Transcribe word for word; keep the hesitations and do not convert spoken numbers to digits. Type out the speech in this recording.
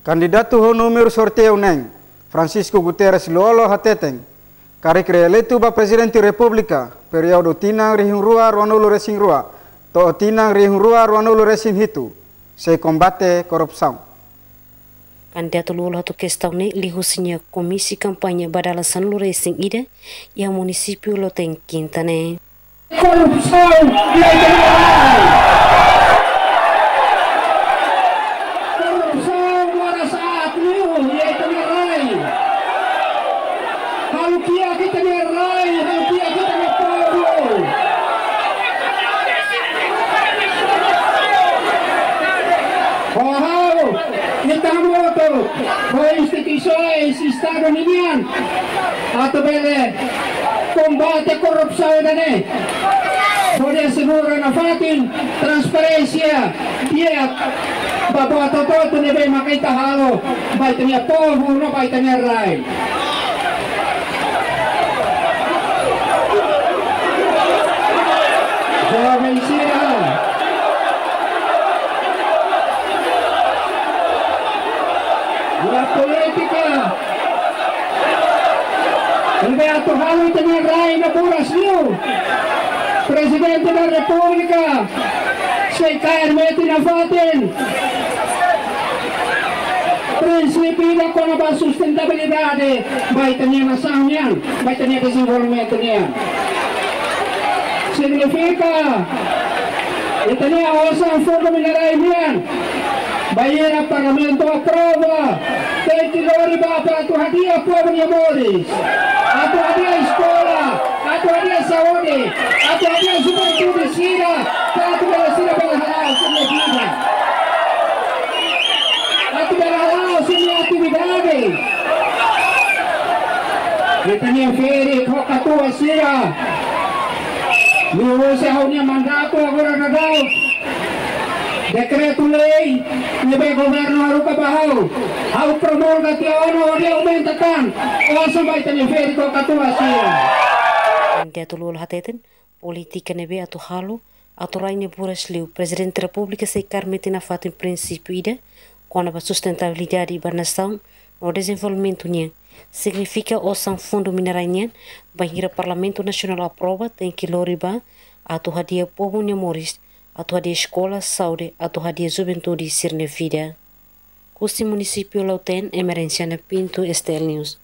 Kandidatu ho númeru sorteiu neen, Francisco Guterres Lú-Olo hateten, karik reeleitu ba Prezidente Repúblika, períodu tinan rihun rua ruanulu resin rua to'o tinan rihun rua ruanulu resin hitu, sei kombate korrupsaun. Kandidatu Lú-Olo hato'o kestaun ne'e liuhusi nia komísiu kampaña ba dala sanulu resin ida iha munisípiu Lautém, Kinta ne'e. Korrupsaun iha ita-nia rai. Korrupsaun moras aat liu iha ita-nia rai. Halo kiak ita-nia rai, halo kiak ita-nia povu. Ho ha'u, ita hamutuk ho instituisoens Estadu ninian atu bele kombate korrupsaun ida-ne'e. Hodi asegura nafatin transparénsia di'ak ba buat hotu-hotu ne'ebé maka ita halo ba ita-nia povu no ba ita-nia rai. Joven sira, iha polítika ne'ebé atu halo ita-nia rai ne'e buras liu, Prezidente da Repúblika sei kaer metin nafatin prinsípiu ida kona-ba sustentabilidade ba ita-nia nasaun nian, ba ita-nia dezenvolvimentu nian. Signifika ita-nia osan Fundu Minerais nian, bainhira Parlamentu aprova, tenke lori ba para atu hadi'a povu nia moris, atu hadi'a eskola, atu hadi'a saúde, atu hadi'a juventude sira, para atu bele sira bele hala'o sira-nia vida, atu bele hala'o sira-nia atividade. Ita-nia ferik ho katuas sira, liuhusi ha'u-nia mandatu agora daudaun, dekretu-lei ne'ebé governu haruka ba ha'u, ha'u promulga tiha ona hodi aumenta tan osan ba ita-nia ferik ho katuas sira. Kandidatu Lú-Olo hateten, polítika ne'ebé atu halo atu rai ne'e buras liu, Prezidente Repúblika sei kaer metin nafatin prinsípiu ida kona-ba sustentabilidade ba nasaun no dezenvolvimentu nian. Signifika osan Fundu Minerais nian, bainhira Parlamentu Nasionál aprova, tenke lori ba atu hadi'a povu nia moris, atu hadi'a eskola, saúde, atu hadi'a juventude sira-nia vida. Husi munisípiu Lautém, Emerenciana Pinto, S T L News.